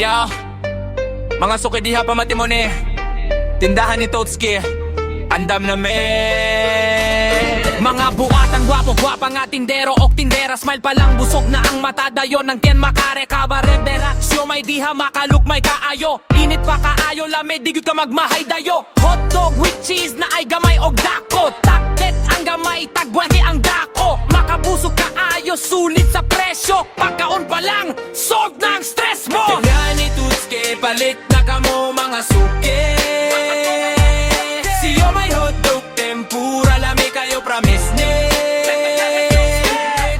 Yo, mga suki diha, pamati mo ni Tindahan ni Totski. Andam na me. Mga buatan, gwapo, gwapa nga tindero ok tindera. Smile pa lang, busog na ang mata, dayon ang tiyan makareka. Siomay diha makalukmay kaayo. Init pa kaayo, lami, di gyud ka magmahay dayo. Hotdog with cheese na ay gamay og dako. Taklet ang gamay, tagwani ang dako. Makabusog kaayo, sulit sa presyo. Pagkaon pa lang, solved na ang stress mo. Tindahan ni Tutski, palit na kamo, mga suki. Siomay, hotdog, tempura, lami kayo, promise ni.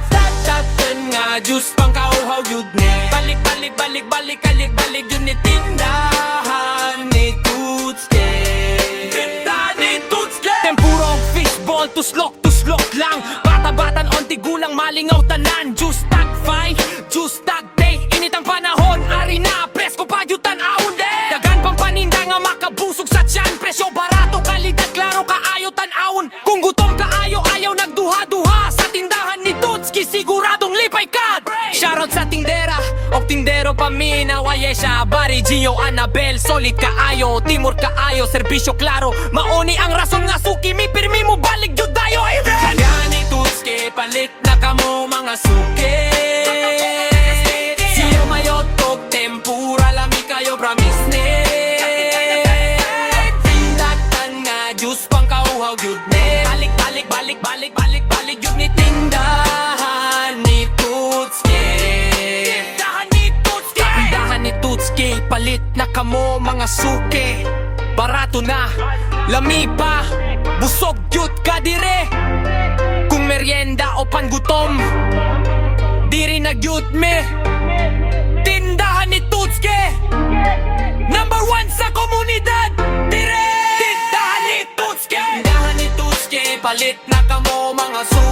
Tatatan nga juice pang kauhaw yun ni. Balik, balik, balik, balik, balik, balik yun ni Tindahan ni Tutski. Tindahan ni Tutski. Tempura og fishball, tuslok, tuslok lang. Bata-batan, onti gulang, malingaw tanan. Juice tag 5, juice tag day. Init ang panahon, ari na, presko pa gyud tan-awon de. Daghan pang paninda nga makabusog sa tiyan. Presyo barato, kalidad klaro, kaayo tan-awon. Kung gutom kaayo, ayaw nagduha-duha. Sa Tindahan ni Tutski, siguradong lipay ka. Shoutout sa tindera og tindero, paminaw Ayesha, Bari, Gio, Annabel. Solid kaayo, timur kaayo, serbisyo klaro. Mauni ang rason nga suki mi, pirmi mo balik jud dayo. Amen. Tindahan ni Tutski, palit na kamo, mga suki. Siomay, hotdog, tempura, lami kayo, promise ni. Tindatan nga juice pang kauhaw yun ni. Balik, balik, balik, balik, balik, balik yun ni Tindahan ni Tutski. Tindahan ni Tutski. Tindahan ni Tutski, palit na kamo, mga suki. Barato na, lami pa, busog gyud ka dire. Kung merienda o pangutom, diri na gyud me. Tindahan ni Tutski, number 1 sa komunidad. Dire! Tindahan ni Tutski. Tindahan ni Tutski, palit na kamo, mga suki.